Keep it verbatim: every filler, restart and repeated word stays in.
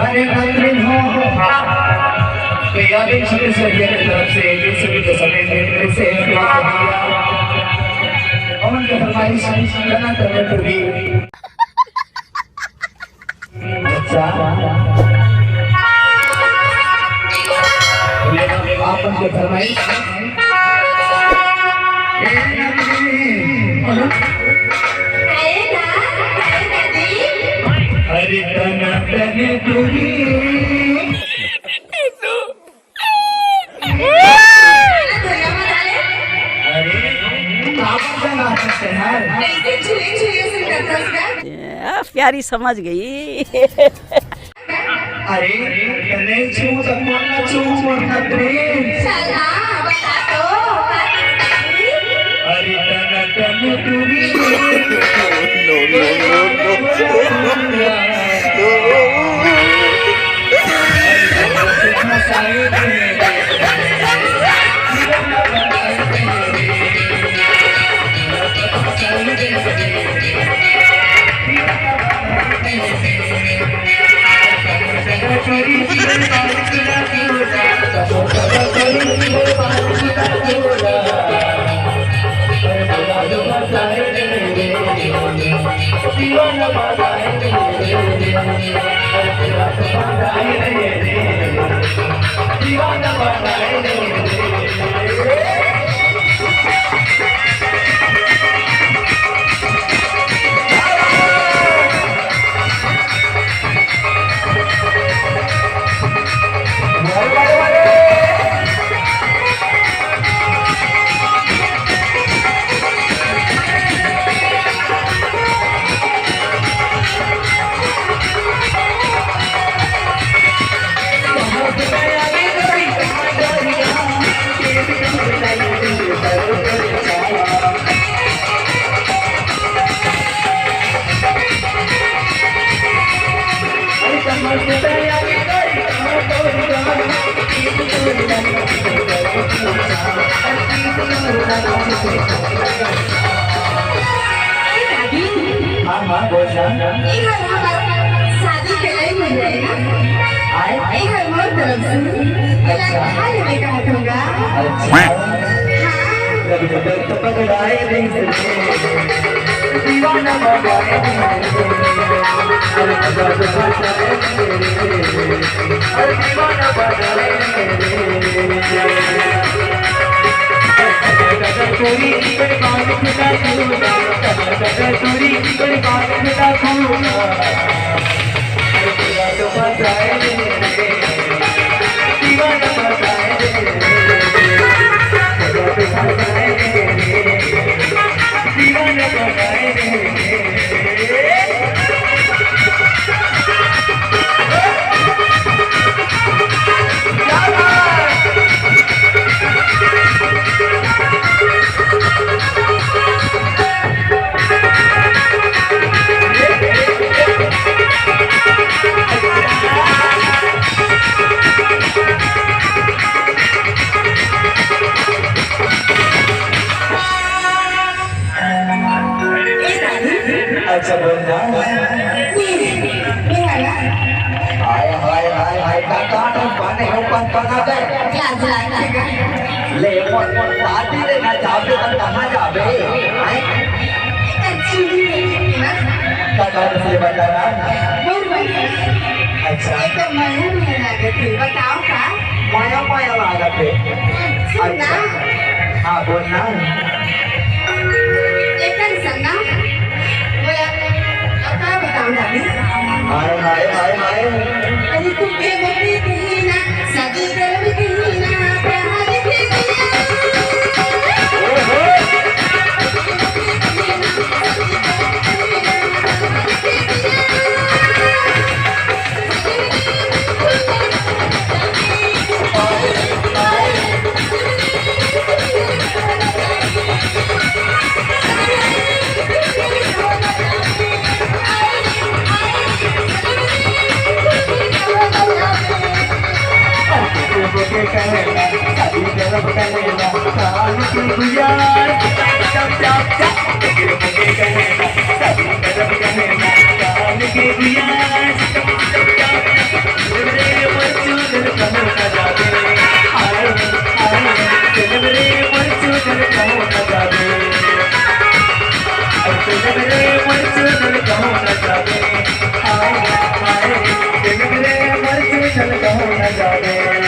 अरे मंत्री हो, तो यादव सुरेश भैया की तरफ से ये सभी के सभी मित्र से एक बार दिया। पवन के फरमाइश, तना तने टूरी। अच्छा। आपन के फरमाइश। ए नंदिनी। अरे ना, अरे दादी। अरे तना तने टूरी। अरे, का बन रहा है यार? कैसे छुए छुए से करता उसका? आ, प्यारी समझ गई। अरे, नहीं छू तो मरना छू, मरना प्रेम। चला, बता दो, बात बताइए। अरे, तना तने टूरी। No, no, no, no। हाँ, हाँ, बोल ना। ये घर हमार शादी के लिए मिल रहे ना। आए? ये घर मोर तरफ से। अच्छा। लड़का लेने का हथूंगा। अच्छा। हाँ। जब तो पकड़ाए नहीं सकते। दीवाना बनाए नहीं सकते। अरे, जब तो पकड़ाए नहीं सकते। अरे, दीवाना बनाए नहीं सकते। अच्छा, बोल ना। हाय, हाय, हाय, हाय, का, का, का, पाने हो, पन, पना दे। लाज लागते का? ले, मोर, मोर, पार्टी ले ना जाबे, त कहाँ जाबे? हाय? अच्छी नहीं है ना? का, का, से बता ना। बोल, बोल। अच्छा। ये तो मया, मया लागत है, बताओ का? मया, मया लागत है। सुन ना। अच्छा। हाँ, बोल ना। एकर संग ना, मोला अब का बताऊं दादी? हाय, हाय, हाय, हाय। अरे तू के बोलती थी ना, शादी करब की ना, प्यार के दिया। ओहो। चल कहूँ न जावे।